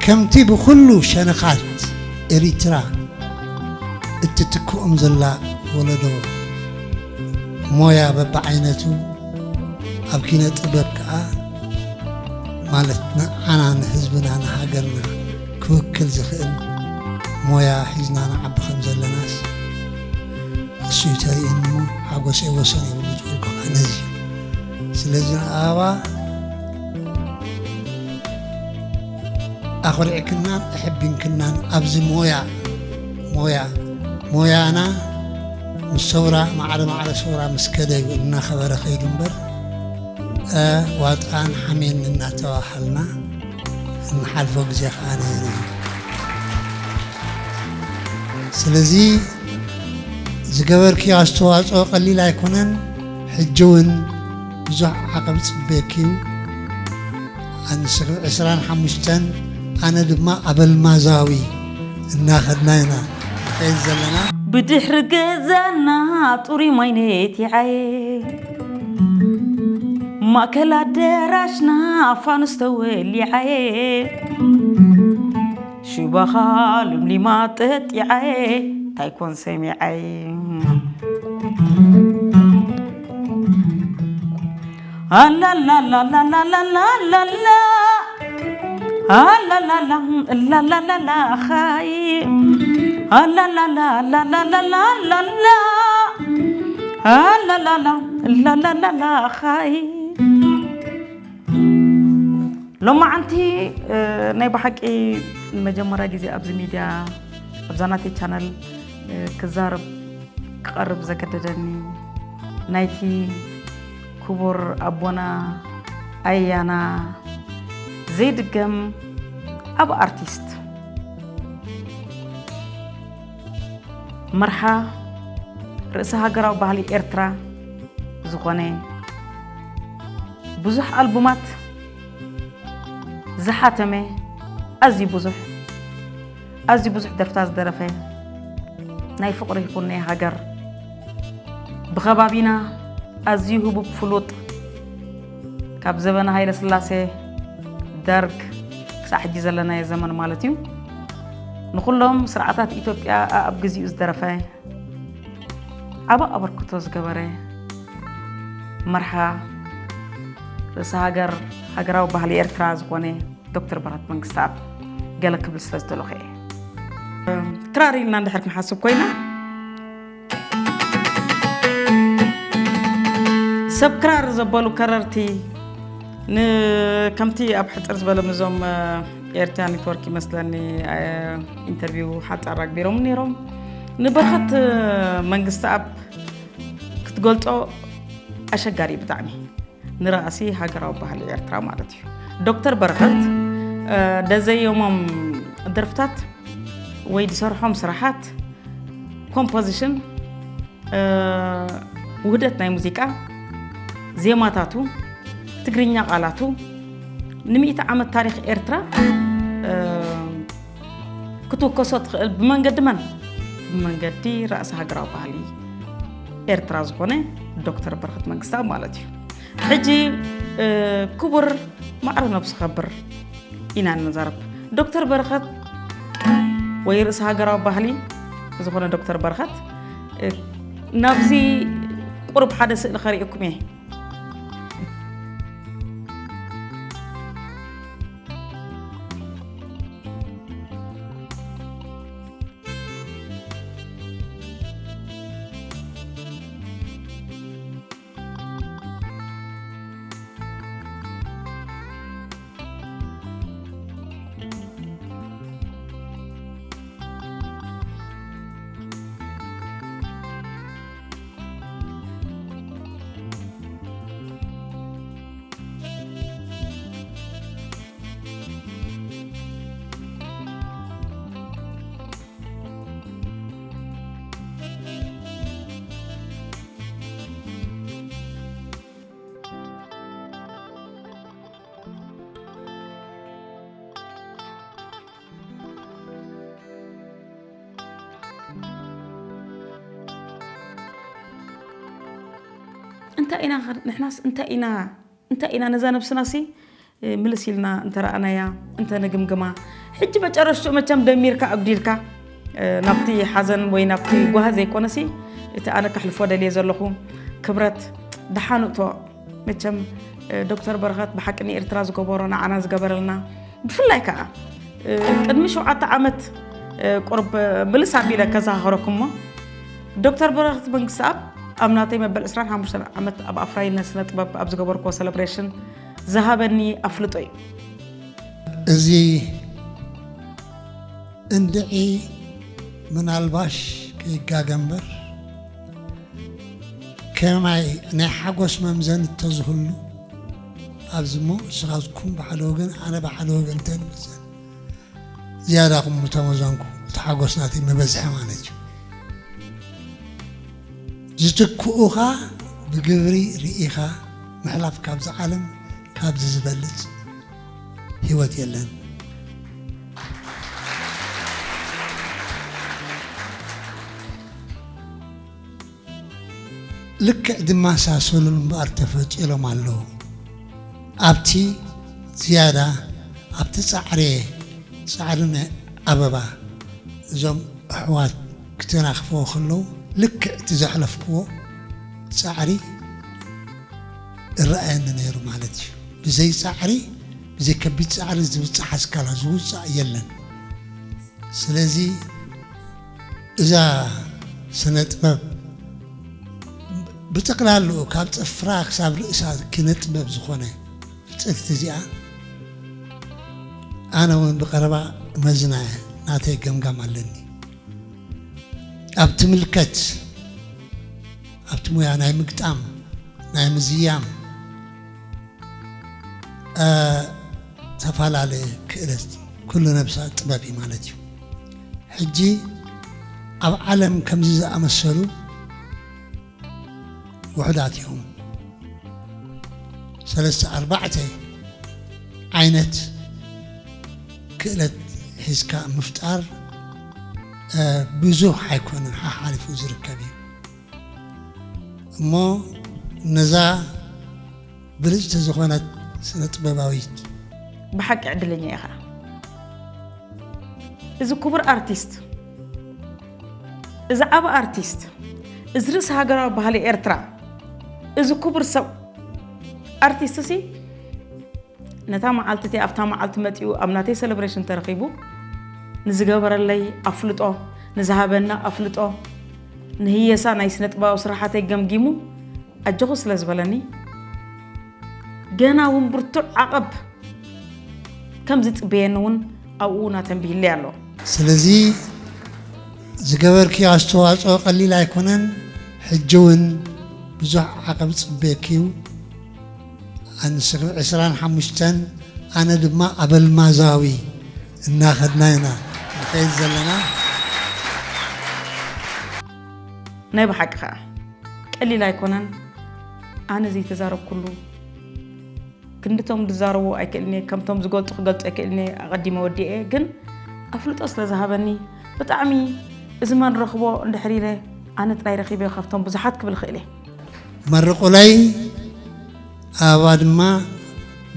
ከምቲ ብኹሉ ሸነኻት ኤሪትራ እትትክኦም ዘላ ወለዶ ሞያ በብዓይነቱ ኣብ ኪነ ጥበብ ከኣ ማለት ንዓና ንህዝብና ንሃገርና ክውክል ዝኽእል ሞያ ሒዝና ንዓቢ ከም ዘለናስ እሱ እዩ ተርእየኒ እሞ ሓጎሰይ ወሰን የብሉ ዝበልኩ ከዓ ነዚ እዩ። ስለዚ ንኣባ ኣኹሪዕክናን ኣሐቢንክናን ኣብዚ ሞያ ሞያ ሞያና ምስ ሰውራ ማዕረ ማዕረ ሰውራ ምስ ከደ እዩ እናኸበረ ከይዱ እምበር ዋጣን ሓሜን እናተባሃልና እንሓልፎ ግዜ ከዓ ነይሩ እዩ። ስለዚ ዝገበርክዮ ኣስተዋፅኦ ቀሊል ኣይኮነን። ሕጂ እውን ብዙሕ ዓቐብ ፅበየኪ እዩ። ኣንስሪ ዕስራን ሓሙሽተን ኣነ ድማ ኣበልማዛዊ እናኸድና ኢና ንኸይድ ዘለና። ብድሕሪ ገዛና ጥሩይ ማይ ነቲዓየ፣ ማእከል ኣደራሽና ፋኑስ ተወሊዓየ፣ ሽባኻ ልምሊማ ጠጢዓየ፣ እንታይ ኮን ሰሚዓየ። ኣላላላላላላላላ፣ ኣላላላ፣ ላላላላላ፣ ኻይ። ኣላላላላላላላላ፣ ኣላላላ፣ ላላላላ፣ ኻይ። ሎማዓንቲ፣ እ፣ ናይ ብሓቂ ንመጀመርያ ግዜ ኣብዚ ሚድያ፣ ኣብዛ ናተይ ቻነል፣ እ፣ ክዛረብ ክቐርብ ዘገደደኒ ናይቲ ክቡር ኣቦና ኣያና ዘይድገም ዓቢ ኣርቲስት፣ መርሓ ርእሰ ሃገራዊ ባህሊ ኤርትራ ዝኾነ፣ ብዙሕ ኣልቡማት ዝሓተመ፣ ኣዝዩ ብዙሕ፣ ኣዝዩ ብዙሕ ደርፍታት ዝደረፈ፣ ናይ ፍቕሪ ይኹን ናይ ሃገር፣ ብኸባቢና ኣዝዩ ህቡብ ፍሉጥ፣ ካብ ዘበነ ሃይለ ስላሴ፣ ደርግ ክሳዕ ሕጂ ዘለናዮ ዘመን ማለት እዩ። ንኹሎም ስርዓታት ኢትዮጵያ ኣኣብ ግዚኡ ዝደረፈ፣ ዓቢ ኣበርክቶ ዝገበረ፣ መርሓ ርእሰ ሃገር ሃገራዊ ባህሊ ኤርትራ ዝኾነ ዶክተር በረኸት መንግስተኣብ ገለ ክብል ስለ ዝደለኹ እየ። ክራር ኢልና እንድሕር ክንሓስብ ኮይና፣ ሰብ ክራር ዘበሉ ከረርቲ ን-፣ ከምቲ ኣብ ሕጽር ዝበለ ምስዞም፣ እ፣ ኤርትራ ኔትወርክ ይመስለኒ፣ እ፣ ኢንተርቪው ሓጻር ኣግቢሮም ነይሮም። ንበረኸት መንግስተኣብ ክትገልጾ ኣሸጋሪ እዩ ብጣዕሚ። ንራእሲ ሃገራዊ ባህሊ ኤርትራ ማለት እዩ። ዶክተር በረኸት፣ እ፣ ደዘየሞም ደርፍታት ወይ ዝሰርሖም ስራሓት፣ ኮምፖዚሽን፣ እ፣ ውህደት ናይ ሙዚቃ፣ ዜማታቱ፣ ትግርኛ ቃላቱ፣ ንሚእቲ ዓመት ታሪኽ ኤርትራ፣ እ፣ ክትውከሶ ትኽእል ብመንገዲ መን? ብመንገዲ ራእሲ ሃገራዊ ባህሊ ኤርትራ ዝኾነ ዶክተር በረኸት መንግስተኣብ ማለት እዩ። ሕጂ፣ እ፣ ክቡር ማዕረ ነብሱ ከብር ኢና እንዛረብ። ዶክተር በረኸት ወይ ርእሲ ሃገራዊ ባህሊ ዝኾነ ዶክተር በረኸት፣ እ፣ ናብዚ ቁሩብ ሓደ ስእሊ ከርእየኩም እየ። እንታይ ኢና ኸ-፣ ንሕናስ እንታይ ኢና፣ እንታይ ኢና ነዛ ነብስናሲ፣ እ፣ ምልስ ኢልና እንተ ረኣናያ፣ እንተ ንግምግማ፣ ሕጂ መጨረሽትኡ መቸም ደሚርካ ኣጉዲልካ ናብቲ ሓዘን ወይ ናብቲ ጓህ ዘይኮነሲ፣ እቲ ኣነ ከሕልፎ ደልየ ዘለኹ ክብረት ደሓን እቶ። መቸም ዶክተር በረኸት ብሓቂ ንኤርትራ ዝገበሮ ንዓና ዝገበረልና፣ ብፍላይ ከዓ ቅድሚ ሸውዓተ ዓመት ቁርብ ምልስ ኣቢለ ከዘኻኽረኩሞ፣ ዶክተር በረኸት መንግስተኣብ ኣብ ናተይ መበል ዕስራን ሓሙሽተን ዓመት ኣብ ኣፍራይነት ስነ ጥበብ ኣብ ዝገበርኩዎ ሰለብሬሽን ዝሃበኒ ኣፍልጦ እዩ። እዚ እንድዒ ምናልባሽ ከይጋገ እምበር፣ ከማይ ናይ ሓጎስ መምዘኒ ተዝህሉ፣ ኣብዚ እሞ ንስኻትኩም ብሓደ ወገን ኣነ ብሓደ ወገን እንተንምዘን፣ ዝያዳ ኹም ምተመዘንኩ፣ እቲ ሓጎስ ናተይ ምበዝሐ ማለት እዩ። ዝትክኡኻ ብግብሪ ርኢኻ ምሕላፍ ካብዚ ዓለም ካብዚ ዝበልጽ ህይወት የለን። ልክዕ ዝመሳሰሉ እምበኣር ተፈጢሮም ኣለዉ። ኣብቲ ዝያዳ ኣብቲ ጻዕሬ ጻዕሪ ናይ ኣበባ እዞም ኣሕዋት ክተናኽፍዎ ከለዉ ልክዕ እቲ ዘሕለፍክዎ ጻዕሪ እረኣየኒ ነይሩ ማለት እዩ። ብዘይ ጻዕሪ ብዘይ ከቢድ ጻዕሪ ዝብጻሕ ኣስካላ ዝውጻእ የለን። ስለዚ እዛ ስነ ጥበብ ብጠቕላልኡ ካብ ጽፍራ ክሳብ ርእሳ ኪነ ጥበብ ዝኾነ ፍልጥቲ እዚኣ ኣነ እውን ብቐረባ መዝና ናተይ ገምጋም ኣለኒ። ኣብ ትምልከት ኣብቲ ሙያ ናይ ምግጣም ናይ ምዝያም ተፈላለየ ክእለት ኩሉ ነብሳ ጥበብ እዩ ማለት እዩ። ሕጂ ኣብ ዓለም ከምዚ ዝኣመሰሉ ውሑዳት እዮም። ሰለስተ ኣርባዕተ ዓይነት ክእለት ሒዝካ ምፍጣር ብዙሕ ኣይኮነን ሓሓሊፉ ዝርከብ እዩ። እሞ ነዛ ብልጽቲ ዝኾነት ስነ ጥበባዊት ብሓቂ ዕድለኛ ኢኻ። እዚ ክቡር ኣርቲስት፣ እዚ ዓቢ ኣርቲስት፣ እዚ ርእሲ ሃገራዊ ባህሊ ኤርትራ፣ እዚ ክቡር ሰብ ኣርቲስት ሲ ነታ መዓልቲ እቲ ኣብታ መዓልቲ መጺኡ ኣብ ናተይ ሰለብሬሽን ተረኺቡ ንዝገበረለይ ኣፍልጦ፣ ንዝሃበና ኣፍልጦ፣ ንህየሳ ናይ ስነ ጥበባዊ ስራሓተይ ገምጊሙ ኣጆኹ ስለ ዝበለኒ፣ ገና እውን ብርቱዕ ዓቐብ ከም ዝጽበየኒ እውን ኣብኡ እውን ኣተንቢህለይ ኣሎ። ስለዚ ዝገበርክዮ ኣስተዋፅኦ ቀሊል ኣይኮነን። ሕጂ እውን ብዙሕ ዓቐብ ዝፅበየኪ እዩ። ኣንስኺ ዕስራን ሓሙሽተን ኣነ ድማ ኣበልማዛዊ እናኸድና ኢና ንኸይድ ዘለና። ናይ ብሓቂ ከዓ ቀሊል ኣይኮነን። ኣነ ዘይተዛረብኩሉ ክንድቶም ዝዛረቡ ኣይክእልኒ፣ ከምቶም ዝገልጹ ክገልጹ ኣይክእልኒ፣ ኣቐዲመ ወዲኤ። ግን ኣፍልጦ ስለ ዝሃበኒ ብጣዕሚ እዚ መን ረኽቦ እንድሕር ኢለ ኣነ ጥራይ ረኺበ ካብቶም ብዙሓት ክብል እኽእል እየ። መርቑለይ ኣበባ ድማ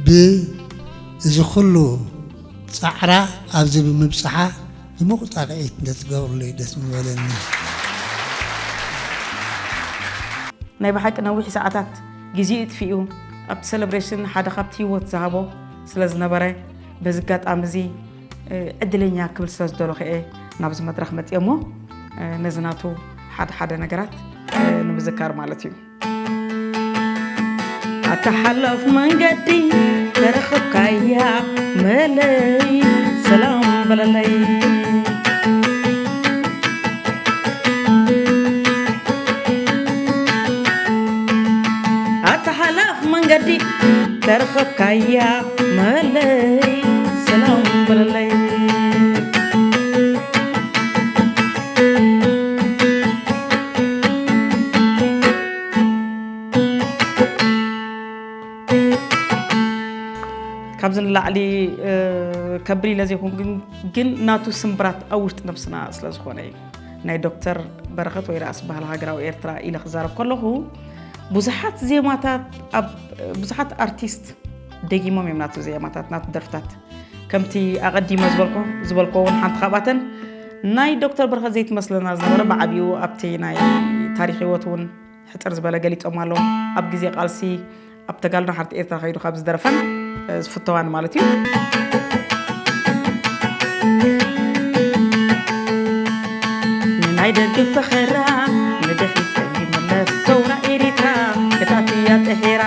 ብእዚ ኩሉ ጻዕራ ኣብዚ ብምብጽሓ ድሙቕ ጣቕዒት እንተትገብሩለይ ደስ ምበለኒ። ናይ ብሓቂ ነዊሕ ሰዓታት ግዜኡ ኣጥፊኡ ኣብቲ ሰለብሬሽን ሓደ ካብቲ ህይወት ዝሃቦ ስለ ዝነበረ በዚ ኣጋጣሚ እዚ ዕድለኛ ክብል ስለ ዝደለኹ እየ ናብዚ መድረኽ መፅየ እሞ ነዚ ናቱ ሓደ ሓደ ነገራት ንምዝካር ማለት እዩ። ኣታ ሓላፍ መንገዲ ተረኸብካያ መለይ ሰላም በለለይ። ኣታ ሓላፍ መንገዲ ተረኸብካያ መለይ ሰላም በለለይ። ካብዚ ንላዕሊ ከብል ኢለ ዘይኮንኩ ግን ናቱ ስምብራት ኣብ ውሽጢ ነብስና ስለ ዝኾነ እዩ። ናይ ዶክተር በረኸት ወይ ራእሲ ባህሊ ሃገራዊ ኤርትራ ኢለ ክዛረብ ከለኹ ብዙሓት ዜማታት ኣብ ብዙሓት ኣርቲስት ደጊሞም እዮም ናቱ ዜማታት ናቱ ደርፍታት ከምቲ ኣቐዲመ ዝበልኮ ዝበልኮ እውን ሓንቲ ካብኣተን ናይ ዶክተር በረኸት ዘይትመስለና ዝነበረ ብዓቢኡ ኣብቲ ናይ ታሪክ ህይወት እውን ሕፅር ዝበለ ገሊፆም ኣለዉ። ኣብ ግዜ ቃልሲ ኣብ ተጋድሎ ሓርነት ኤርትራ ከይዱ ካብ ዝደረፈን ዝፍተዋን ማለት እዩ። ናይ ደርጊ ፈኸራ ንድሕሪት ከይምለስ ሰውራ ኤሪትራ ክትኣትያ ጥሒራ።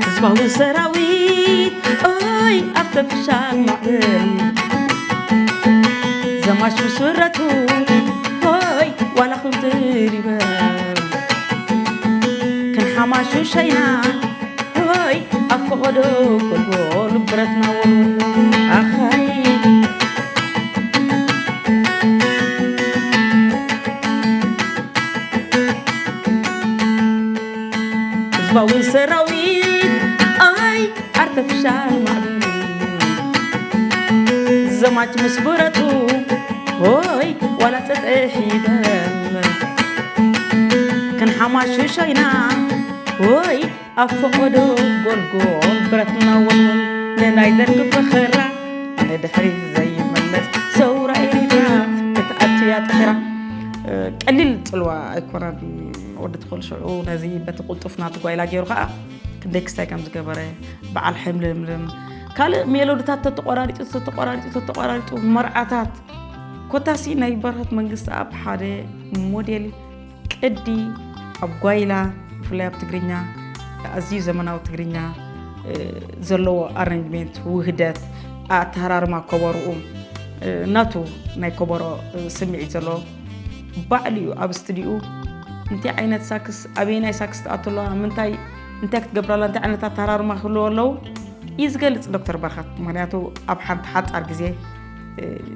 ህዝባዊ ሰራዊት ኦይ ኣርተፍሻል ማዕበል ዘማች ምስረቱ ኦይ ዋላ ክንትር ይበል ክንሓማሹ ሸይና ሆይ ኣብ ፈቐዶ ጎልጎል ብረትና ወልወል ኣኻይ ህዝባዊ ሰራዊት ኣይ ኣርተፍሻል ማዕበል ዘማች ምስ ብረቱ ሆይ ዋላ ጥጥሕ ይበል ክንሓማሹ ሸይና ሆይ ኣብ ፈቐዶ ጎልጎል ብረትና ወልወል ንናይ ደርጊ ፈኸራ ንድሕሪት ዘይመለስ ሰውራ ኤሪትራ ክትኣትያ ጥሒራ። ቀሊል ጽልዋ ኣይኮነን ወዲ ትኹል ሽዑ ነዚ በቲ ቅልጡፍ ናቱ ጓይላ ገይሩ ከዓ ክንደይ ክስታይ ከም ዝገበረ በዓል ሕምልምልም ካልእ ሜሎድታት ተተቆራሪጡ ተተቆራሪጡ ተተቆራሪጡ መርዓታት ኮታሲ ናይ በረኸት መንግስቲ ኣብ ሓደ ሞዴል ቅዲ ኣብ ጓይላ ብፍላይ ኣብ ትግርኛ ኣዝዩ ዘመናዊ ትግርኛ ዘለዎ ኣረንጅሜንት ውህደት ኣተሃራርማ ኮበርኡ ናቱ ናይ ኮበሮ ስምዒት ዘለዎ ባዕሉ እዩ ኣብ ስቱዲኡ እንታይ ዓይነት ሳክስ ኣበየናይ ሳክስ ትኣቱ ኣለዋ ምንታይ እንታይ ክትገብር ኣላ እንታይ ዓይነት ኣተሃራርማ ክህልዎ ኣለዉ እዩ ዝገልፅ ዶክተር በረኸት ምክንያቱ ኣብ ሓንቲ ሓፃር ግዜ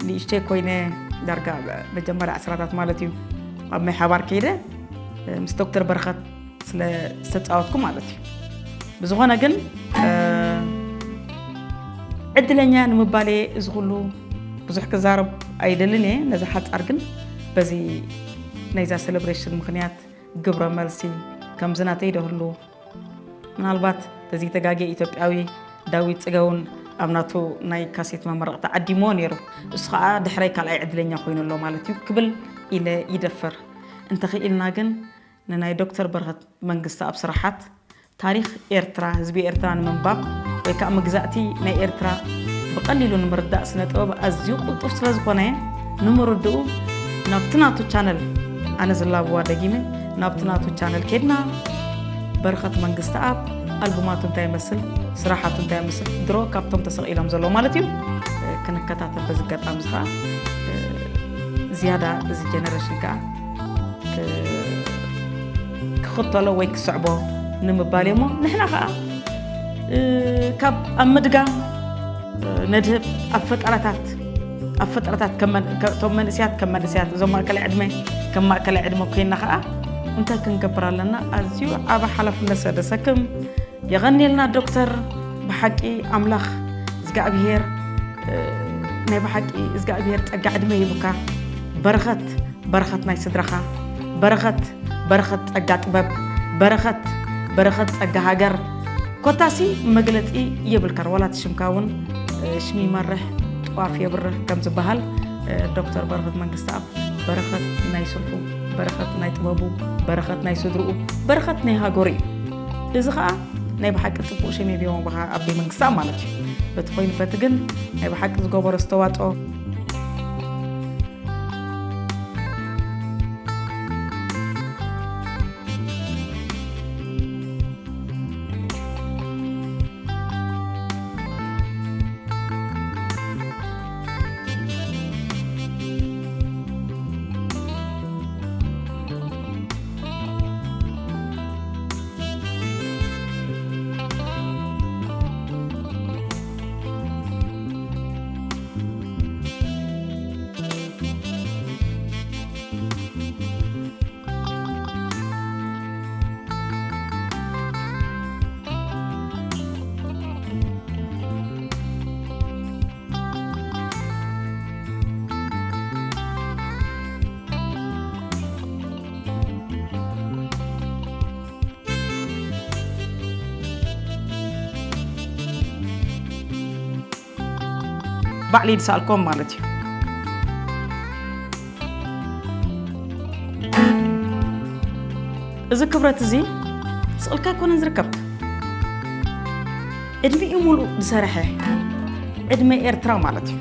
ንእሽተይ ኮይነ ዳርጋ መጀመርያ ዕስራታት ማለት እዩ ኣብ ማይ ሓባር ከይደ ምስ ዶክተር በረኸት ስለ ዝተፃወትኩ ማለት እዩ ብዝኾነ ግን ዕድለኛ ንምባል እየ እዚ ኩሉ ብዙሕ ክዛረብ ኣይደልን እየ ነዚ ሓፃር ግን በዚ ናይዛ ሴሌብሬሽን ምክንያት ግብረ መልሲ ከምዚ ናተይ ዶ ህሉ ምናልባት ተዘይተጋግየ ኢትዮጵያዊ ዳዊት ፅገውን ኣብ ናቱ ናይ ካሴት መመረቕታ ዓዲምዎ ነይሩ እሱ ከዓ ድሕረይ ካልኣይ ዕድለኛ ኮይኑ ኣሎ ማለት እዩ ክብል ኢለ ይደፍር እንተኽኢልና ግን ንናይ ዶክተር በረኸት መንግስቲ ኣብ ስራሓት ታሪኽ ኤርትራ ህዝቢ ኤርትራ ንምንባብ ወይ ከዓ መግዛእቲ ናይ ኤርትራ ብቐሊሉ ንምርዳእ ስነ ጥበብ ኣዝዩ ቅልጡፍ ስለ ዝኾነ ንምርድኡ ናብቲ ናቱ ቻነል ኣነ ዝላብዋ ደጊመ ናብቲ ናቱ ቻነል ኬድና በረኸት መንግስቲ ኣብ ኣልቡማቱ እንታይ ይመስል ስራሓቱ እንታይ ይመስል ድሮ ካብቶም ተሰቒሎም ዘለዉ ማለት እዩ ክንከታተል በዚ ኣጋጣሚ እዚ ከዓ ዝያዳ እዚ ጀነሬሽን ከዓ ክኽተሎ ወይ ክስዕቦ ንምባል እሞ ንሕና ከዓ ካብ ኣብ ምድጋም ነድህብ ኣብ ፈጠራታት ኣብ ፈጠራታት እቶም መንእስያት ከም መንእስያት እዞም ማእከላይ ዕድመ ከም ማእከላይ ዕድመ ኮይና ከዓ እንታይ ክንገብር ኣለና ኣዝዩ ዓበ ሓላፍነት ሰደሰክም የቐንየልና ዶክተር ብሓቂ ኣምላኽ እግዚኣብሄር ናይ ብሓቂ እግዚኣብሄር ጸጋ ዕድመ ይብካ በረኸት በረኸት ናይ ስድራኻ በረኸት በረኸት ጸጋ ጥበብ በረኸት በረኸት ጸጋ ሃገር ኮታሲ መግለጺ የብልካን ዋላ ትሽምካ እውን ሽም ይመርሕ ጥዋፍ የብርህ ከም ዝበሃል ዶክተር በረኸት መንግስቲ ኣብ በረኸት ናይ ስርሑ በረኸት ናይ ጥበቡ በረኸት ናይ ስድርኡ በረኸት ናይ ሃገሩ እዩ እዚ ከዓ ናይ ብሓቂ ፅቡቅ ሽም የብዮም ብካ ኣብ መንግስታ ማለት እዩ በቲ ኮይኑ በቲ ግን ናይ ብሓቂ ዝገበሮ ዝተዋፅኦ ባዕለይ ዝሰኣልክዎም ማለት እዩ። እዚ ክብረት እዚ ስቕልካ ኣይኮነን ዝርከብ። ዕድሚኡ ሙሉእ ዝሰረሐ፣ ዕድመ ኤርትራ ማለት እዩ።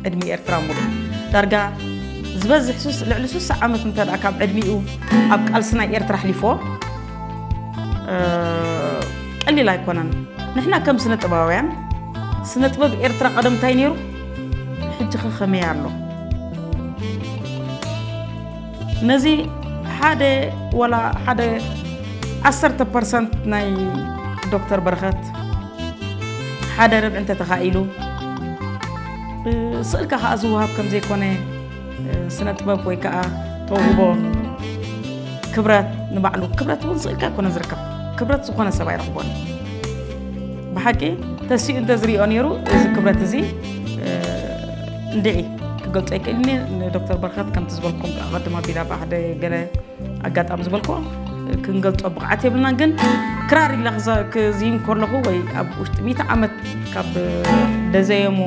ዕድመ ኤርትራ ሙሉእ ዳርጋ ዝበዝሕ ሱስ ልዕሊ ሱሳ ዓመት እንተ ደኣ ካብ ዕድሚኡ ኣብ ቃልሲ ናይ ኤርትራ ኣሕሊፍዎ፣ እ፣ ቀሊል ኣይኮነን። ንሕና ከም ስነ ጥበባውያን፣ ስነ ጥበብ ኤርትራ ቀደም እንታይ ነይሩ? ሕጂ ኸ ከመይ ኣሎ? ነዚ ሓደ፣ ዋላ ሓደ ዓሰርተ ፐርሰንት ናይ ዶክተር በረኸት ሓደ ርብዒ እንተተኻኢሉ፣ እ፣ ስእልካ ኸኣ ዝወሃብ ከም ዘይኮነ፣ እ፣ ስነ ጥበብ ወይ ከኣ ተውህቦ፣ ክብረት ንባዕሉ፣ ክብረት እውን ስእልካ ኣይኮነ ዝርከብ። ክብረት ዝኾነ ሰብ ኣይረኽቦን። ብሓቂ ተሲኡ እንተዝሪኦ ነይሩ፣ እዚ ክብረት እዚ፣ እ፣ እንድዒ ክገልጾ ኣይክእልን እየ። ንዶክተር በረኸት ከምቲ ዝበልኩም፣ ኣቐድም ኣቢላ ብሓደ ገለ ኣጋጣሚ ዝበልኮ ክንገልጾ ብቕዓት የብልናን። ግን ክራር ኢለ ክዘ-፣ ክዝይም ከለኹ ወይ ኣብ ውሽጢ ሚእቲ ዓመት ካብ ደዘየሙ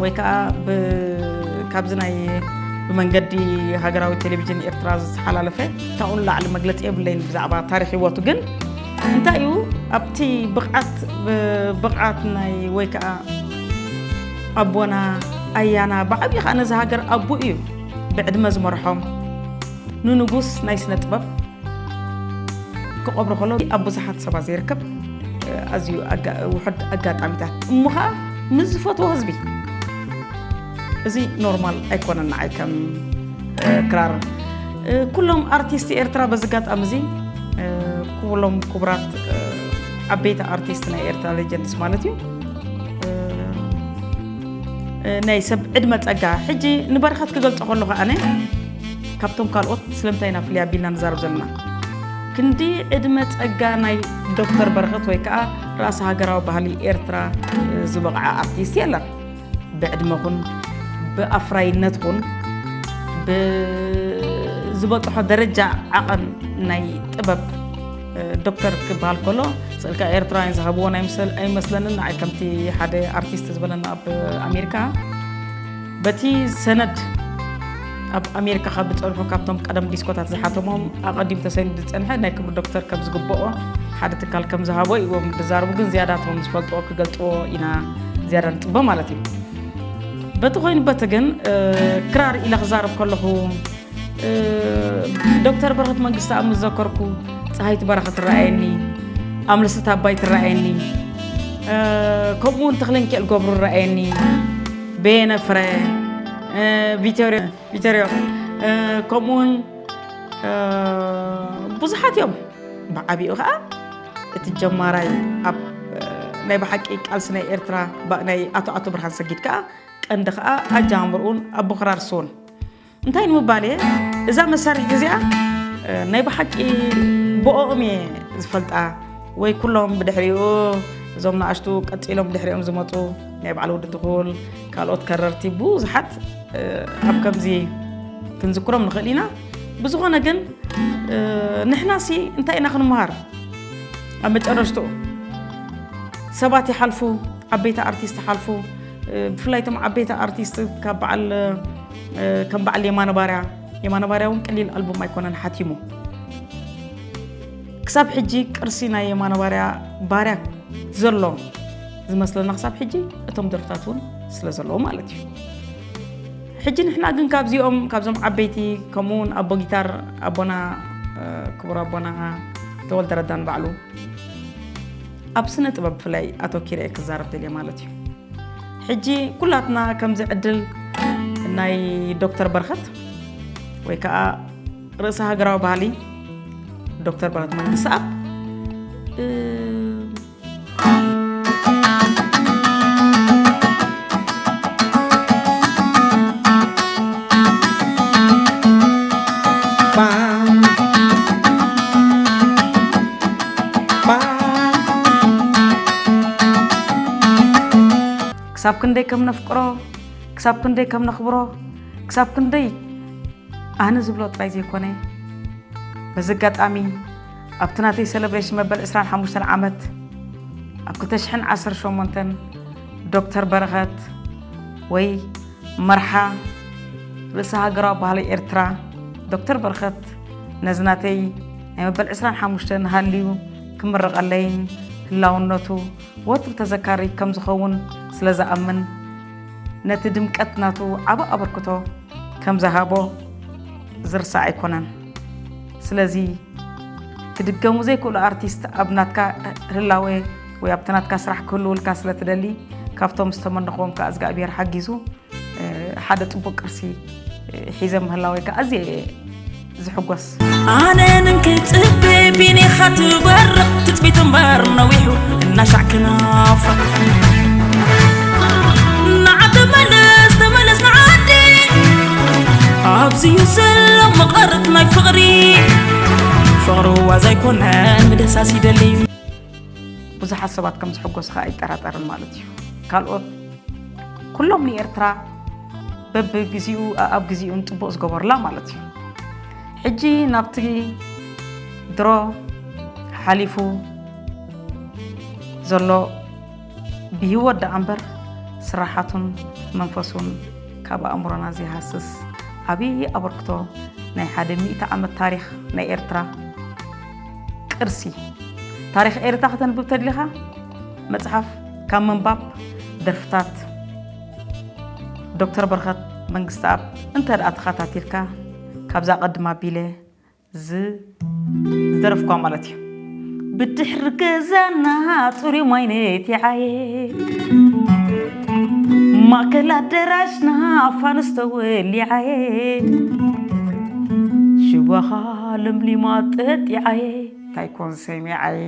ወይ ከኣ ብ-፣ ካብዚ ናይ ብመንገዲ ሃገራዊ ቴሌቪዥን ኤርትራ ዝተሓላለፈ ካብኡ ንላዕሊ መግለጺ የብለይን ብዛዕባ ታሪኽ ህይወቱ። ግን እንታይ እዩ ኣብቲ ብቕዓት፣ ብ-፣ ብቕዓት ናይ ወይ ከኣ ኣቦና ኣያና ብዓብዪ ከኣ ነዚ ሃገር ኣቦ እዩ ብዕድመ ዝመርሖም። ንንጉስ ናይ ስነ ጥበብ ክቐብሮ ከሎ ኣብ ብዙሓት ሰባት ዘይርከብ፣ እ፣ ኣዝዩ ኣጋ-፣ ውሑድ ኣጋጣሚታት እሞ ኸኣ ምስ ዝፈትዎ ህዝቢ። እዚ ኖርማል ኣይኮነን ንዓይ ከም፣ እ፣ ክራር። እ፣ ኩሎም ኣርቲስት ኤርትራ በዚ ኣጋጣሚ እዚ፣ እ፣ ኩሎም ክቡራት፣ እ፣ ዓበይቲ ኣርቲስት ናይ ኤርትራ ሌጀንድስ ማለት እዩ። እ፣ እ፣ ናይ ሰብ ዕድመ ጸጋ። ሕጂ ንበረኸት ክገልጾ ከለኹ ኣነ ካብቶም ካልኦት ስለምንታይ ኢና ፍልይ ኣቢልና ንዛረብ ዘለና? ክንዲ ዕድመ ጸጋ ናይ ዶክተር በረኸት ወይ ከኣ ራእሲ ሃገራዊ ባህሊ ኤርትራ፣ እ፣ ዝበቕዓ ኣርቲስት የለን። ብዕድመ ኹን፣ ብኣፍራይነት ኹን፣ ብዝበጽሖ ደረጃ ዓቐን ናይ ጥበብ፣ እ፣ ዶክተር ክበሃል ከሎ፣ ስእልካ ኤርትራውያን ዝሃብዎ ናይ ምስል-፣ ኣይመስለንን። ንዓይ ከምቲ ሓደ ኣርቲስት ዝበለና ኣብ ኣሜሪካ፣ በቲ ሰነድ ኣብ ኣሜሪካ ካብ ዝጸንሑ፣ ካብቶም ቀደም ዲስኮታት ዝሓተሞም ኣቐዲሙ ተሰኒዱ ዝጸንሐ ናይ ክብሪ ዶክተር ከም ዝግብኦ ሓደ ትካል ከም ዝሃቦ እዮም ዝዛረቡ። ግን ዝያዳ እቶም ዝፈልጥዎ ክገልጽዎ ኢና ዝያዳ ንጽበ ማለት እዩ። በቲ ኮይኑ በቲ ግን፣ እ፣ ክራር ኢለ ክዛረብ ከለኹ፣ እ፣ ዶክተር በረኸት መንግስተኣብ ምስ ዘከርኩ፣ ጸሃይቱ በረኸት ትረኣየኒ፣ ኣምለሰት ኣባይ ትረኣየኒ፣ እ፣ ከምኡ እውን ተኽለንኪኤል ገብሩ ይረኣየኒ፣ በየነ ፍረ፣ እ፣ ቪቶርዮ፣ ቪቶርዮ፣ እ፣ ከምኡ እውን፣ እ፣ ብዙሓት እዮም። ብዓቢኡ ኸኣ እቲ ጀማራይ ኣብ፣ እ፣ ናይ ብሓቂ ቃልሲ ናይ ኤርትራ፣ ባ-፣ ናይ ኣቶ ኣቶ ብርሃን ሰጊድ ከኣ ቀንዲ ኸኣ ኣጀማምርኡን ኣቦ ክራር እሱውን። እንታይ ንምባል እየ፣ እዛ መሳርሒት እዚኣ፣ እ፣ ናይ ብሓቂ ብኦኦም እየ ዝፈልጣ፣ ወይ ኩሎም ብድሕሪኡ፣ እዞም ንኣሽቱ ቀጺሎም ብድሕሪኦም ዝመጹ፣ ናይ በዓል ወዲ ትኹል፣ ካልኦት ከረርቲ ብዙሓት፣ እ፣ ኣብ ከምዚ ክንዝክሮም ንኽእል ኢና። ብዝኾነ ግን፣ እ፣ ንሕናሲ እንታይ ኢና ክንመሃር? ኣብ መጨረሽትኡ ሰባት ይሓልፉ፣ ዓበይቲ ኣርቲስት ይሓልፉ። እ፣ ብፍላይ እቶም ዓበይቲ ኣርቲስት ካብ በዓል፣ እ፣ ከም በዓል የማነ ባርያ፣ የማነ ባርያ እውን ቀሊል ኣልቡም ኣይኮነን ሓቲሙ። ክሳብ ሕጂ ቅርሲ ናይ የማነ ባርያ፣ ባርያ ዘሎ ዝመስለና ክሳብ ሕጂ እቶም ደርፍታት እውን ስለ ዘለዉ ማለት እዩ። ሕጂ ንሕና ግን ካብዚኦም፣ ካብዞም ዓበይቲ፣ ከምኡ እውን ኣቦ ጊታር ኣቦና፣ እ፣ ክቡር ኣቦና ተወልደ ረዳ ንባዕሉ ኣብ ስነ ጥበብ ብፍላይ ኣተኪረ እየ ክዛረብ ደልየ ማለት እዩ። ሕጂ ኩላትና ከምዚ ዕድል ናይ ዶክተር በረኸት ወይ ከዓ ርእሰ ሃገራዊ ባህሊ ዶክተር በረኸት መንግስተኣብ፣ እ፣ ክሳብ ክንደይ ከም ነፍቅሮ፣ ክሳብ ክንደይ ከም ነኽብሮ፣ ክሳብ ክንደይ ኣነ ዝብሎ ጥራይ ዘይኮነ፣ በዚ ኣጋጣሚ ኣብቲ ናተይ ሰለብሬሽን መበል ዕስራን ሓሙሽተን ዓመት ኣብ ክልተ ሽሕን ዓሰርተ ሸሞንተን ዶክተር በረኸት ወይ መርሓ ርእሰ ሃገራዊ ባህሊ ኤርትራ ዶክተር በረኸት ነዚ ናተይ ናይ መበል ዕስራን ሓሙሽተን ሃልዩ ክምረቐለይን ህላውነቱ ወትሩ ተዘካሪ ከም ዝኸውን ስለ ዝኣምን ነቲ ድምቀት ናቱ ዓቢ ኣበርክቶ ከም ዝሃቦ ዝርሳዕ ኣይኮነን። ስለዚ ክድገሙ ዘይክእሉ ኣርቲስት ኣብ ናትካ ህላወ ወይ ኣብቲ ናትካ ስራሕ ክህልውልካ ስለ ትደሊ ካብቶም ዝተመነኽዎም ከዓ እግዚኣብሔር ሓጊዙ ሓደ ጽቡቅ ቅርሲ ሒዘ ምህላወይ ከዓ ኣዝየ እየ ዝሕጎስ። ኣነ ንንክጽበ ቢኒኻ ትበርቕ ትጽቢት እምበር ነዊሑ እናሻዕ ክናፍቕ ንዓ ተመለስ ተመለስ ንዓዲ ኣብዚዩ ዘሎ መቐረት ናይ ፍቕሪ ፍቕሪ ዋዛ ኣይኮነን ምድህሳስ ይደሊ። ብዙሓት ሰባት ከም ዝሕጎስኻ ኣይጠራጠርን ማለት እዩ። ካልኦት ኩሎም ንኤርትራ በብግዚኡ ኣኣብ ግዚኡን ጽቡቕ ዝገበሩላ ማለት እዩ። ሕጂ ናብቲ ድሮ ሓሊፉ ዘሎ ብህይወት ደኣ እምበር ስራሓቱን መንፈሱን ካብ ኣእምሮና ዘይሃስስ ዓብዪ ኣበርክቶ ናይ ሓደ ሚእቲ ዓመት ታሪኽ ናይ ኤርትራ ቅርሲ። ታሪኽ ኤርትራ ከተንብብ ተድሊኻ መጽሓፍ ካብ ምንባብ ደርፍታት ዶክተር በረኸት መንግስተኣብ እንተ ደኣ ተኸታቲልካ ካብዛ ቀድም ኣቢለ ዝ ዝደረፍኳ ማለት እዩ። ብድሕሪ ገዛና ጽሩይ ማይ ነቲዓየ ማእከል ኣደራሽና ፋኑስ ተወሊዓየ ሽባኻ ለምሊማ ጠጢዓየ እንታይ ኮን ሰሚዓይ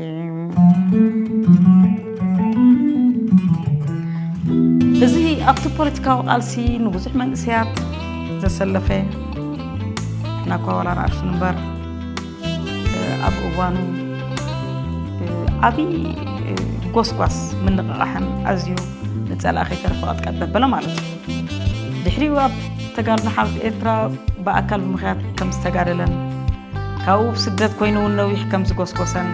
እዚ ኣብቲ ፖለቲካዊ ቃልሲ ንብዙሕ መንእሰያት ዘሰለፈ ናኳ ዋላ ንኣሽቱ እምበር ኣብ እዋኑ ዓብዪ ጎስጓስ ምንቕቓሕን ኣዝዩ ንጸላእ ከይተረፈ ቀጥቀጥ ዘበለ ማለት እዩ። ድሕሪኡ ኣብ ተጋድሎ ሓርነት ኤርትራ ብኣካል ብምኽያድ ከም ዝተጋደለን ካብኡ ብስደት ኮይኑ እውን ነዊሕ ከም ዝጎስጎሰን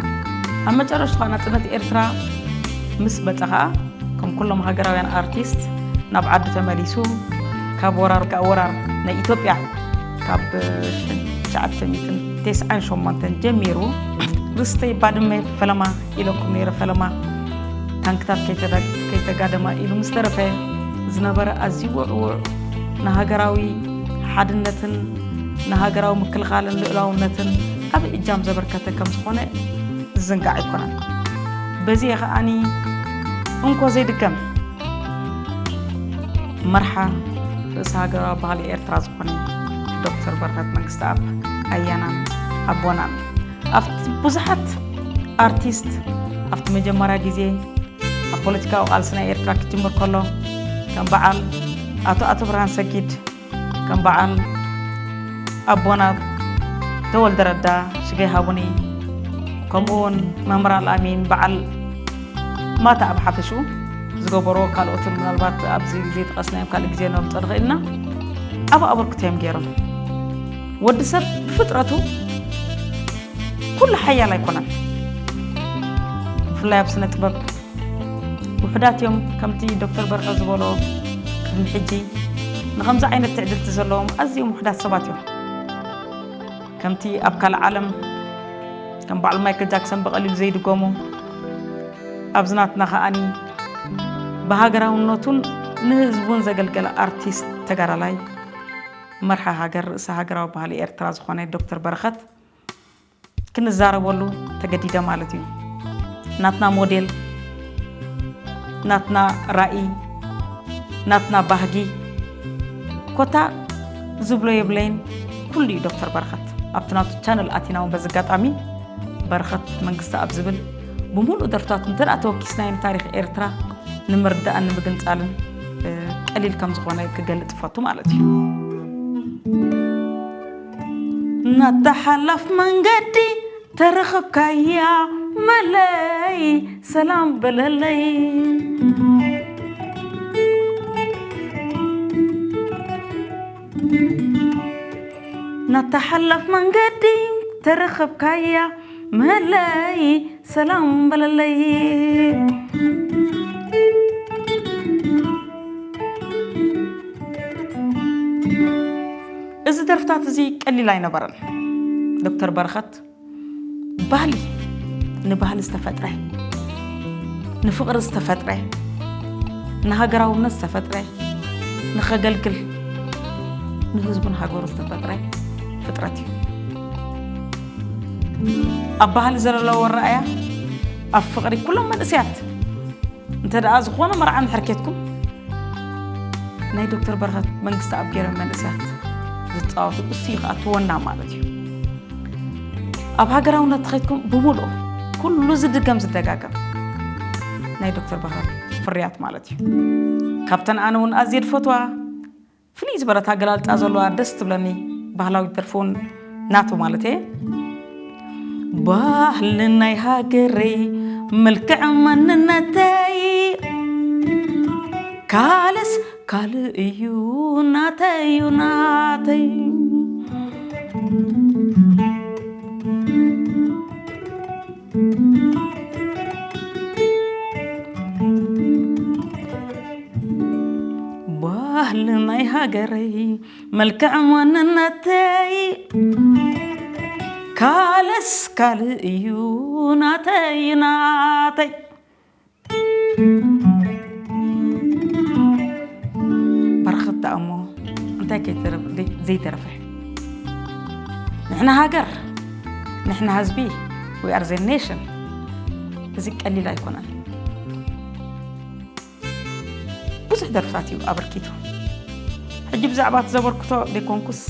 ኣብ መጨረሽቱ ከዓ ናጽነት ኤርትራ ምስ መጸ ከዓ ከም ኩሎም ሃገራውያን ኣርቲስት ናብ ዓዱ ተመሊሱ ካብ ወራር ካብ ወራር ናይ ኢትዮጵያ ካብ ሽሕን ትሽዓተ ሚእትን ተስዓን ሸሞንተን ጀሚሩ ርስተይ ባድመ ፈለማ ኢለኩም ነይረ ፈለማ ታንክታት ከይተዳ- ከይተጋደማ ኢሉ ምስ ተረፈ ዝነበረ ኣዝዩ ውዕውዕ ንሃገራዊ ሓድነትን ንሃገራዊ ምክልኻልን ልኡላውነትን ዓቢ እጃም ዘበርከተ ከም ዝኾነ ዝዝንጋዕ ኣይኮነን። በዚ ከኣኒ እንኮ ዘይድገም መርሓ ርእሰ ሃገራዊ ባህሊ ኤርትራ ዝኾነ ዶክተር በረኸት መንግስተኣብ ኣያናን ኣቦናን ኣብቲ ብዙሓት ኣርቲስት ኣብቲ መጀመርያ ግዜ ኣብ ፖለቲካዊ ቃልሲ ናይ ኤርትራ ክጅምር ከሎ ከም በዓል ኣቶ ኣቶ ብርሃን ሰጊድ ከም በዓል ኣቦና ተወልደ ረዳ ሽገይ ሃቡኒ ከምኡ እውን መምህር ኣልኣሚን በዓል ማታ ኣብ ሓፈሽኡ ዝገበሮ ካልኦትን ምናልባት ኣብዚ ዘይጠቐስናዮም ካልእ ግዜ ነምፀ ንኽእል ኢና ዓብ ኣበርክቶ እዮም ገይሮም ወዲ ሰብ ብፍጥረቱ ኩሉ ሓያል ኣይኮነን ብፍላይ ኣብ ስነ ጥበብ ውሑዳት እዮም ከምቲ ዶክተር በርሀ ዝበሎ ቅድሚ ሕጂ ንኸምዚ ዓይነት ትዕድልቲ ዘለዎም ኣዝዮም ውሑዳት ሰባት እዮም ከምቲ ኣብ ካልእ ዓለም ከም በዓል ማይክል ጃክሰን ብቐሊሉ ዘይድገሙ ኣብዚ ናትና ከኣኒ ብሃገራውነቱን ንህዝቡን ዘገልገለ ኣርቲስት ተጋዳላይ መርሓ ሃገር ርእሰ ሃገራዊ ባህሊ ኤርትራ ዝኾነ ዶክተር በረኸት ክንዛረበሉ ተገዲደ ማለት እዩ ናትና ሞዴል ናትና ራኢ ናትና ባህጊ ኮታ ዝብሎ የብለይን ኩሉ እዩ ዶክተር በረኸት ኣብቲ ናቱ ቻነል ኣቲና እውን በዚ ኣጋጣሚ በረኸት መንግስቲ ኣብ ዝብል ብምሉእ ደርፍታት እንተ ተወኪስናዮ ንታሪክ ኤርትራ ንምርዳእን ንምግንጻልን ቀሊል ከም ዝኾነ ክገልጽ እፈቱ ማለት እዩ። ናታ ሓላፍ መንገዲ ተረኸብካያ መለይ ሰላም በለለይ። ናታ ሓላፍ መንገዲ ተረኸብካያ መለይ ሰላም በለለይ። ደርፍታት እዚ ቀሊል ኣይነበረን። ዶክተር በረኸት ባህሊ፣ ንባህሊ ዝተፈጥረ፣ ንፍቕሪ ዝተፈጥረ፣ ንሃገራውነት ዝተፈጥረ፣ ንኸገልግል፣ ንህዝቡን ሃገሩ ዝተፈጥረ ፍጥረት እዩ። ኣብ ባህሊ ዘለዎ ኣረኣእያ፣ ኣብ ፍቕሪ፣ ኩሎም መንእሰያት እንተ ደኣ ዝኾነ መርዓ እንድሕር ኬድኩም፣ ናይ ዶክተር በረኸት መንግስቲ ኣብ ገይረ መንእሰያት ዝጻወቱ፣ እሱ እዩ ከኣ ትወና ማለት እዩ። ኣብ ሃገራውነት ተኸይድኩም ብምሉኡ ኩሉ ዝድገም ዝደጋገም ናይ ዶክተር በረኸት ፍርያት ማለት እዩ። ካብተን ኣነ እውን ኣዝየ ዝፈትዋ ፍልይ ዝበለት ኣገላልጻ ዘለዋ ደስ ትብለኒ ባህላዊት ደርፊ እውን ናቱ ማለት እየ። ባህሊ ናይ ሃገረይ፣ መልክዕ መንነተይ፣ ካልስ ካልእ እዩ ናተይ፣ እዩ ናተይ። ባህሊ ናይ ሃገረይ፣ መልክዕ መንነተይ፣ ካልስ ካልእ እዩ ናተይ፣ ናተይ። በረኸት ደኣ እሞ እንታይ ከይተረፍ-፣ ደይ-፣ ዘይተረፈ? ንሕና ሃገር፣ ንሕና ህዝቢ፣ we are the nation። እዚ ቀሊል ኣይኮነን። ብዙሕ ደርፍታት እዩ ኣበርኪቱ። ሕጂ ብዛዕባ እቲ ዘበርክቶ ዘይኮንኩስ፣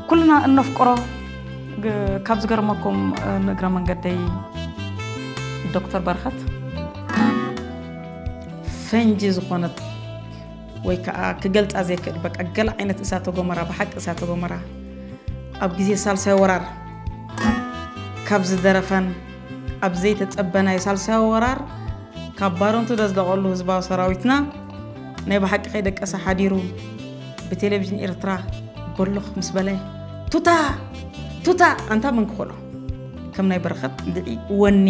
ኩልና እነፍቅሮ፣ ግ-፣ ካብ ዝገርመኩም፣ እ፣ ንእግረ መንገደይ ዶክተር በረኸት ፈንጂ ዝኾነት ወይ ከዓ ክገልጻ ዘይክእል፣ በቃ፣ ገለ ዓይነት እሳተ ጎመራ፣ ብሓቂ እሳተ ጎመራ፣ ኣብ ግዜ ሳልሳይ ወራር ካብ ዝደረፈን ኣብ ዘይተጸበናዮ ሳልሳይ ወራር ካብ ባረንቱ ዘዝለቐሉ ህዝባዊ ሰራዊትና ናይ ብሓቂ ከይደቀሰ ሓዲሩ ብቴሌቪዥን ኤርትራ በሎኽ ምስ በለ፣ ቱታ! ቱታ! ኣንታ መን ክኾሎ? ከም ናይ በረኸት እንድዒ ወኒ፣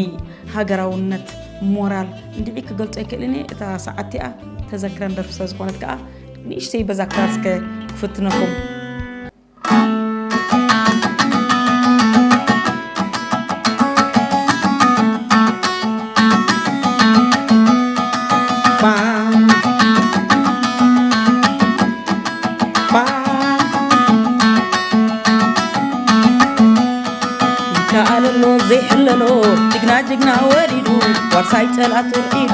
ሃገራውነት፣ ሞራል እንድዒ ክገልጾ ኣይክእልን እየ። እታ ሰዓት እቲኣ ተዘክረን ደርፊ ስለ ዝኾነት ከኣ ንእሽተይ በዛ ክራር እስከ ክፍትነኩም። ይከኣለሎ ዘይሕለሎ ጅግና ጅግና ወሪዱ ዋርሳይ ጠላት ወርዒዱ።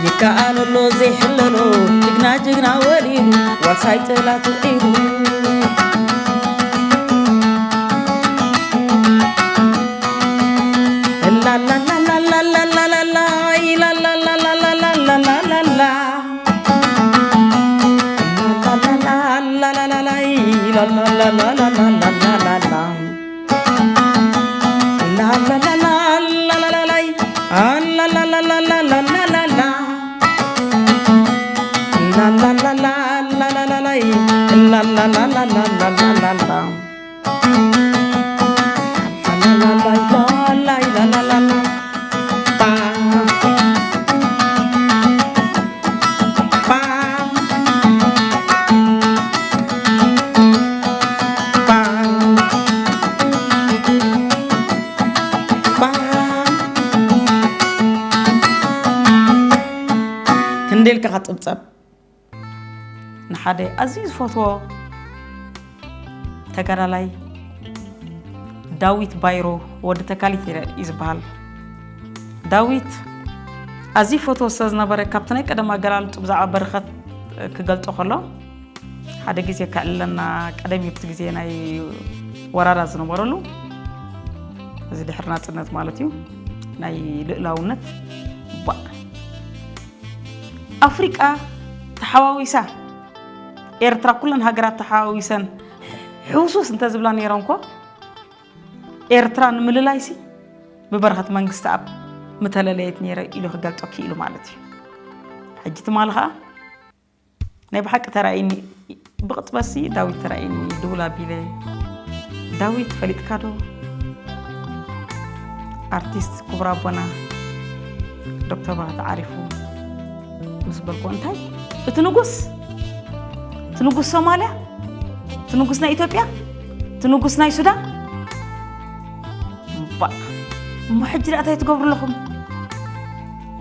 ይከኣለሎ ዘይሕለሎ ጅግና ጅግና ወሪዱ ዋርሳይ ጠላት ውዒዱ። ላላላላላላላላላ፣ ላላላላላላላላላ። ላላላላላላላላ። ክንደይ ኢልካ ክጽብጸብ። ንሓደ ኣዝዩ ዝፈትዎ ተጋዳላይ ዳዊት ባይሮ፣ ወዲ ተካሊት እዩ ዝበሃል። ዳዊት ኣዝዩ ፈትዎ ስለ ዝነበረ፣ ካብቲ ናይ ቀደም ኣገላልጹ ብዛዕባ በረኸት ክገልጾ ከሎ፣ ሓደ ግዜ ከዕልለና፣ ቀደም እዩ፣ ኣብቲ ግዜ ናይ ወራራት ዝነበረሉ፣ እዚ ድሕሪ ናጽነት ማለት እዩ፣ ናይ ልእላውነት፣ ባ-፣ ኣፍሪቃ ተሓዋዊሳ፣ ኤርትራ፣ ኩለን ሃገራት ተሓዋዊሰን ሕውሱስ እንተዝብላ ነይረን እኮ፣ ኤርትራ ንምልላይሲ ብበረኸት መንግስተኣብ ምተለለየት ነይረ ኢሉ ክገልጾ ክኢሉ ማለት እዩ። ሕጂ ትማሊ ኸኣ ናይ ብሓቂ ተራእይኒ፣ ብቕጽበትሲ ዳዊት ተራእይኒ፣ ድውል ኣቢለ፣ ዳዊት ፈሊጥካ ዶ? ኣርቲስት ክቡር ኣቦና ዶክተር በረኸት ዓሪፉ ምስ በልኩ፣ እንታይ እቲ ንጉስ፣ እቲ ንጉስ ሶማልያ፣ እቲ ንጉስ ናይ ኢትዮጵያ፣ እቲ ንጉስ ናይ ሱዳን፣ እባ እሞ ሕጂ ደኣ እንታይ ትገብሩ ኣለኹም?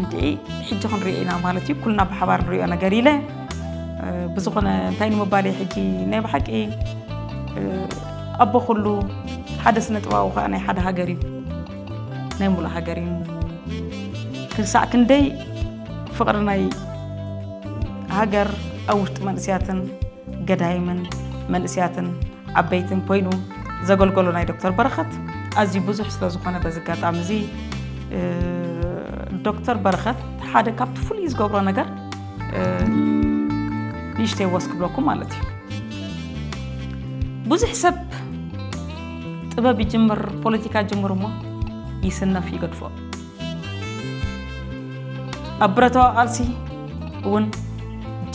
እንዴ፣ ሕጂ ክንሪኦ ኢና ማለት እዩ፣ ኩልና ብሓባር ንሪኦ ነገር ኢለ። ብዝኾነ እንታይ ንምባል እየ ሕጂ፣ ናይ ብሓቂ ኣቦ ኩሉ፣ ሓደ ስነ ጥበባዊ ከዓ ናይ ሓደ ሃገር እዩ፣ ናይ ሙሉእ ሃገር እዩ። ክሳዕ ክንደይ ፍቕሪ ናይ ሃገር ኣብ ውሽጢ መንእስያትን ገዳይምን መንእስያትን ዓበይትን ኮይኑ ዘገልገሎ ናይ ዶክተር በረኸት ኣዝዩ ብዙሕ ስለ ዝኾነ፣ በዚ ኣጋጣሚ እዚ ዶክተር በረኸት ሓደ ካብቲ ፍሉይ ዝገብሮ ነገር፣ ንእሽተይ ወስ ክብለኩም ማለት እዩ። ብዙሕ ሰብ ጥበብ ይጅምር፣ ፖለቲካ ይጅምር እሞ ይስነፍ፣ ይገድፎ። ኣብ ብረታዊ ቃልሲ እውን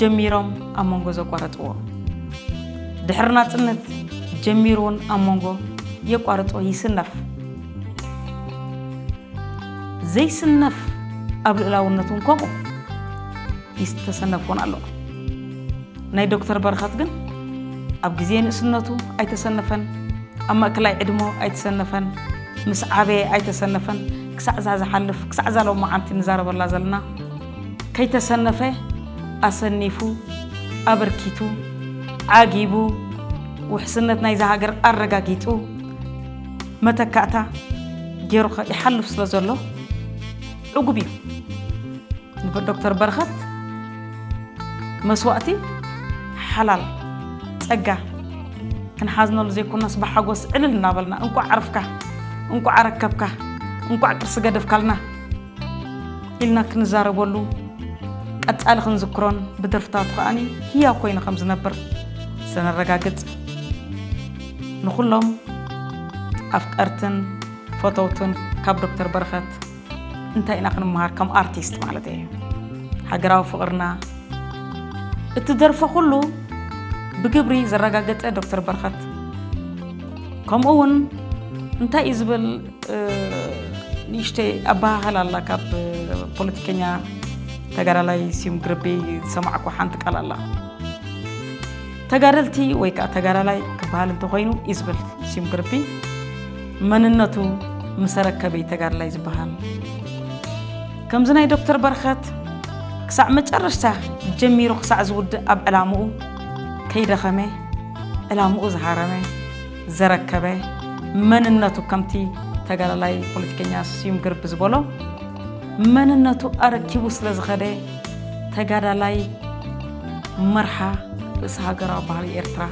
ጀሚሮም ኣብ መንጎ ዘቋረፅዎ፣ ድሕሪ ናፅነት ጀሚሩ እውን ኣብ መንጎ የቋርፅዎ፣ ይስነፍ። ዘይስነፍ ኣብ ልእላውነት እውን ከምኡ ይስተሰነፍ እውን ኣሎ። ናይ ዶክተር በረኸት ግን ኣብ ግዜ ንእስነቱ ኣይተሰነፈን፣ ኣብ ማእከላይ ዕድሞ ኣይተሰነፈን፣ ምስ ዓበየ ኣይተሰነፈን። ክሳዕ እዛ ዝሓልፍ፣ ክሳዕ እዛ ሎማዓንቲ ንዛረበላ ዘለና ከይተሰነፈ ኣሰኒፉ፣ ኣበርኪቱ፣ ዓጊቡ፣ ውሕስነት ናይዛ ሃገር ኣረጋጊጹ፣ መተካእታ ገይሩ ይሓልፍ ስለ ዘሎ ዕጉብ እዩ። ንዶክተር በረኸት መስዋእቲ ሓላል ጸጋ ክንሓዝነሉ ዘይኮናስ ብሓጎስ ዕልል እናበልና፣ "እንቋዕ ዓረፍካ፣ እንቋዕ ኣረከብካ፣ እንቋዕ ቅርሲ ገደፍካልና" ኢልና ክንዛረበሉ፣ ቀጻሊ ክንዝክሮን ብደርፍታቱ ከኣኒ ህያው ኮይኑ ከም ዝነብር ስነረጋግጽ፣ ንኹሎም ኣፍቀርትን ፈተውትን ካብ ዶክተር በረኸት እንታይ ኢና ክንመሃር ከም ኣርቲስት ማለት እየ? ሃገራዊ ፍቕርና፣ እቲ ደርፎ ኩሉ ብግብሪ ዘረጋገጸ ዶክተር በረኸት፣ ከምኡ እውን እንታይ እዩ ዝብል፣ እ፣ ንእሽተይ ኣበሃህላ ኣላ ካብ ፖለቲከኛ ተጋዳላይ ስዩም ግርቢ ዝሰማዕኩ ሓንቲ ቃል ኣላ። ተጋደልቲ ወይ ከዓ ተጋዳላይ ክበሃል እንተኾይኑ እዩ ዝብል ስዩም ግርቢ፣ መንነቱ ምስ ኣረከበ እዩ ተጋዳላይ ዝበሃል። ከምዚ ናይ ዶክተር በረኸት ክሳዕ መጨረሽታ ጀሚሩ ክሳዕ ዝውድእ ኣብ ዕላምኡ ከይደኸመ፣ ዕላምኡ ዝሃረመ፣ ዘረከበ፣ መንነቱ ከምቲ ተጋዳላይ ፖለቲከኛ ስዩም ግርቢ ዝበሎ መንነቱ ኣረኪቡ ስለ ዝኸደ፣ ተጋዳላይ መርሓ ርእሰ ሃገራዊ ባህሊ ኤርትራ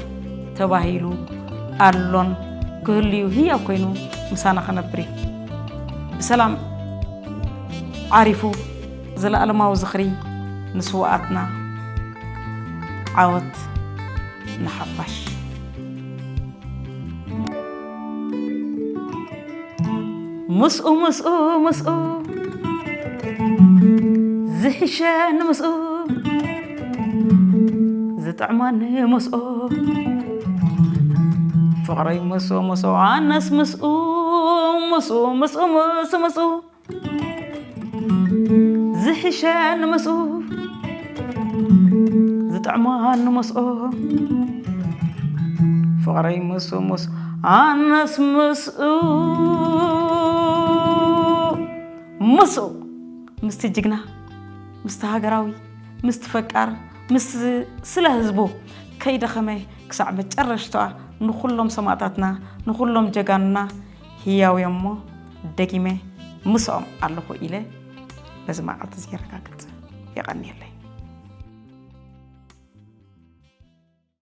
ተባሂሉ ኣሎን ክህልዩ ህያው ኮይኑ ምሳና ክነብር እዩ። ብሰላም ዓሪፉ፣ ዘለኣለማዊ ዝኽሪ ንስውኣትና፣ ዓወት ንሓፋሽ። ምስኡ፣ ምስኡ፣ ምስኡ፣ ዝሕሸኒ ምስኡ፣ ዝጥዕመኒ ምስኡ፣ ፍቕረይ ምስኡ፣ ምስኡ፣ ኣነስ ምስኡ፣ ምስኡ፣ ምስኡ፣ ምስኡ፣ ምስኡ፣ ዝሕሸኒ ምስኡ፣ ዝጥዕመኒ ምስኡ፣ ፍቕረይ ምስኡ፣ ምስኡ፣ ኣነስ ምስኡ፣ ምስኡ፣ ምስቲ ጅግና፣ ምስቲ ሃገራዊ፣ ምስቲ ፈቃር፣ ምስቲ ስለ ህዝቡ ከይደኸመ ክሳዕ መጨረሽታ ንኹሎም ሰማእታትና፣ ንኹሎም ጀጋኑና ህያው እዮም እሞ፣ ደጊመ ምስኦም ኣለኹ ኢለ በዚ መዓልቲ እዚ የረጋግጽ። የቐንየለይ።